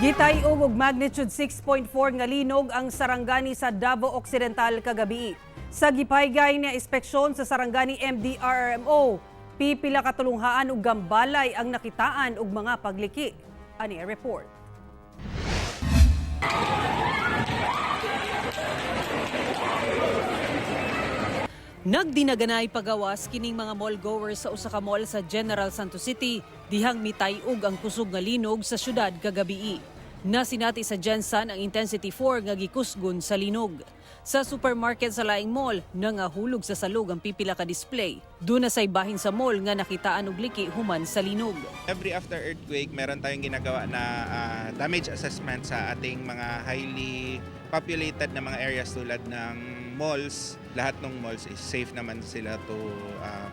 Gitay-og og magnitude 6.4 nga linog ang Sarangani sa Davao Occidental kagabi. Sa gipaygay nga inspeksyon sa Sarangani MDRRMO, pipila ka tulunghaan ug gambalay ang nakitaan og mga pagliki. Ani ang report. Nagdinaganay pagawas kining mga mall goers sa usa ka mall sa General Santos City dihang mitay-og ang kusog nga linog sa syudad kagabii. Nasinati sa GenSan ang intensity 4 nga gikusgon sa linog. Sa supermarket sa laing mall, nangahulog sa salog ang pipila ka display. Duna say bahin sa mall nga nakitaan og liki human sa linog. Every after earthquake, meron tayong ginagawa na damage assessment sa ating mga highly populated na mga areas tulad ng malls. Lahat ng malls is safe naman sila to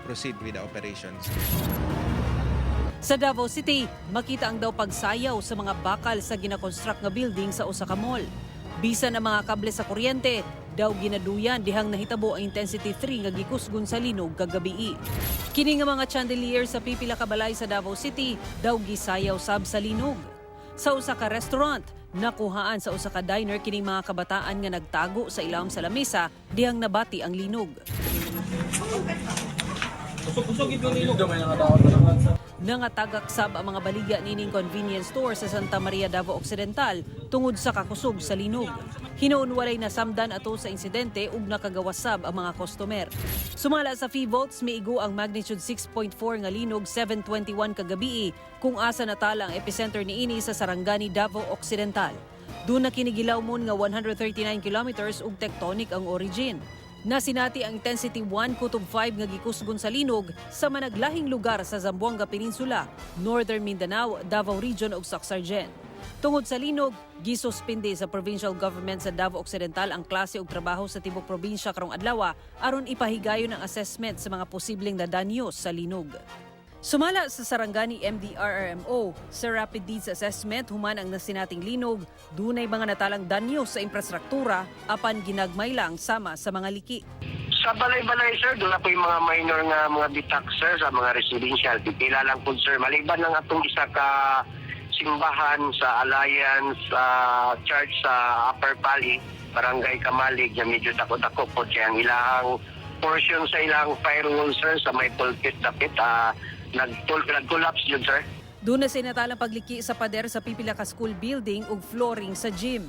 proceed with the operations. Sa Davao City, makita ang daw pagsayaw sa mga bakal sa ginakonstruct nga building sa usa ka mall. Bisan ang mga kable sa kuryente, daw ginaduyan dihang nahitabo ang intensity 3 nga gikusgon sa linog kagabii. Kini nga mga chandelier sa pipila ka balay sa Davao City, daw gisayaw sab sa linog. Sa usa ka restaurant, nakuhaan sa usa ka diner kining mga kabataan nga nagtago sa ilawom sa lamesa dihang nabati ang linog. Nangatagak sab ang mga baligya nining convenience store sa Santa Maria, Davao Occidental tungod sa kakusog sa linog. Hinuon walay nasamdan ato sa insidente ug nakagawas sab ang mga customer. Sumala sa Phivolcs, miigo ang magnitude 6.4 nga linog 7:21 kagabii kung asa natala ang epicenter niini sa Sarangani, Davao Occidental. Duna kini gilawmon nga 139 kilometers ug tectonic ang origin. Nasinati ang intensity 1 kutob 5 nga gikusgon sa linog sa managlahing lugar sa Zamboanga Peninsula, Northern Mindanao, Davao Region ug Soccsksargen. Tungod sa linog, gisuspende sa provincial government sa Davao Occidental ang klase ug trabaho sa tibok probinsya karong adlaw aron ipahigayon ang assessment sa mga posibleng nadanyos sa linog. Sumala sa Sarangani MDRRMO, sa Rapid Needs Assessment human ang nasinating linog, dunay mga natalang danyo sa infrastruktura apan ginagmay lang sama sa mga liki. Sa balay-balay, sir, duna poy mga minor nga mga bitak, sir, sa mga residential. Pipila lang po, sir. Maliban lang atong isa ka simbahan sa Alliance Church sa Upper Pali, Barangay Kamalig, na medyo dako-dako po siya. Ang ilahang portion sa ilang firewall, sir, sa may pulpit dapit, nag-collapse yun, sir. Duna say natalang pagliki sa pader sa pipila ka school building ug flooring sa gym.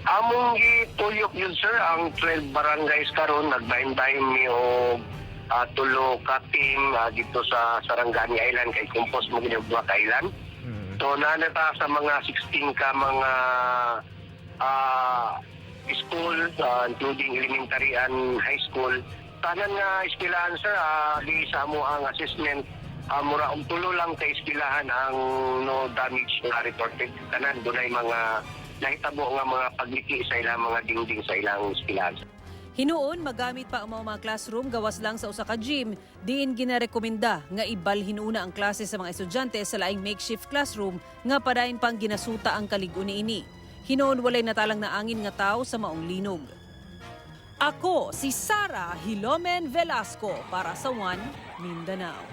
Among gituyok yun, sir, ang 12 barangays karon, nagbahin-bahin mi og tulo ka team dito sa Sarangani Island kay compose mo gid og duha ka island. So naa na ta sa mga 16 ka mga school, including elementary and high school. Tanan nga eskwelahan, sir, di sa amo ang assessment, mura og tulo lang ka eskwelahan ang no damage nga reported. Tanan dunay mga nahitabo nga mga pagliki sa ilang mga dingding sa ilang eskwelahan. Hinuon magamit pa ang mga classroom gawas lang sa usa ka gym, diin ginarekomenda nga ibalhin una ang klase sa mga estudyante sa laing makeshift classroom nga padayon pang ginasuta ang kalig-on niini. Hinuon walay natalang naangin nga tao sa maong linog. Ako si Sara Hilomen Velasco para sa One Mindanao.